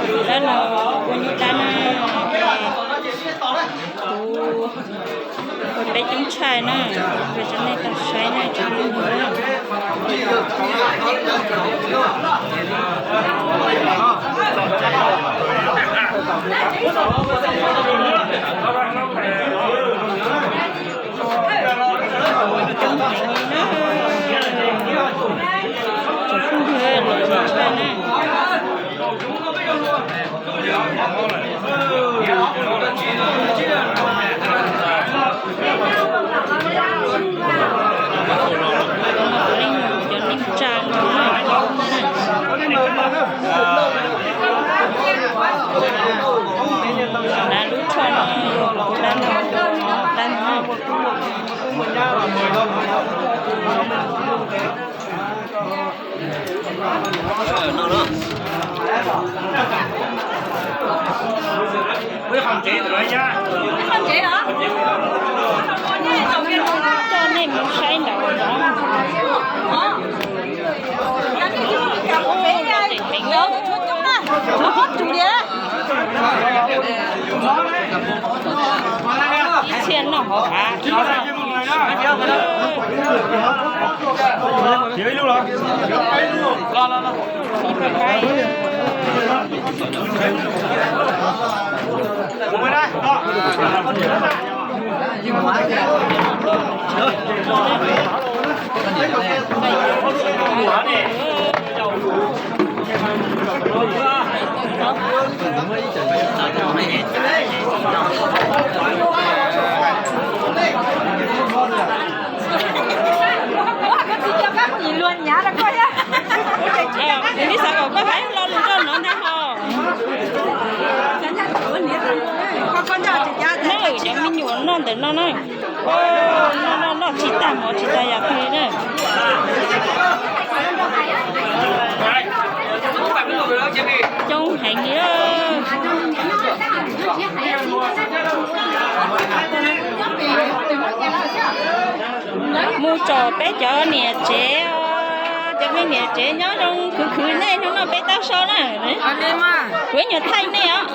Dab laug ua nyuj dab na, kuv ua peb coob tshaj na, ua rau nej tau saib na tsoom phooj ywg. Tsoom phooj ywg los tshaj na. Cov neeg tsa no na, lub tsho no, dab laug dab no. Coj nej mus saib ntawd. Ib txhia noj hauv hav. Kuv tsis xav kom koj hais lo lus nrog no ntag ho. Neb cov me nyuam noj ntawm no na, noj noj noj tsis tag mov tsis tag yam twg na. Coob heev li. Mus tsom peb cov niam tsev os, cov me niam tsev nyob zoo khwv khwv nej no noj peb taub so na. Kuv ib nyuag thaij nej os.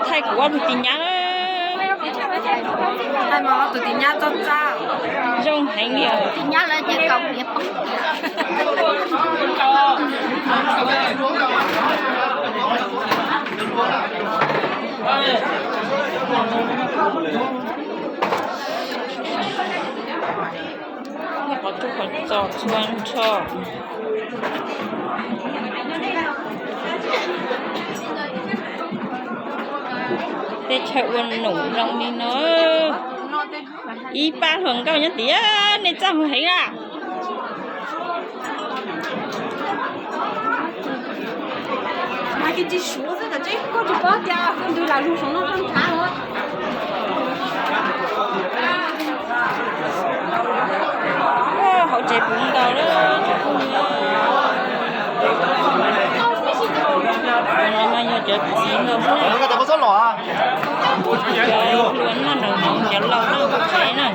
Thaij kuv ob tug tis nyab. Thaij mas ob tug tis nyab txob txab. Zoo heev li os. Qhov tub qhov txos txhua nrho. Teb chaws ua num zoo li no. Ib pab hluas nkauj nyob tias nej txaj muag heev a. Hauv tsev puv nkaus lawm. Cov no mas yog cov txiv nkaus xwb na. Cov hluas noj nraum zoov, cov laus noj hauv tsev na.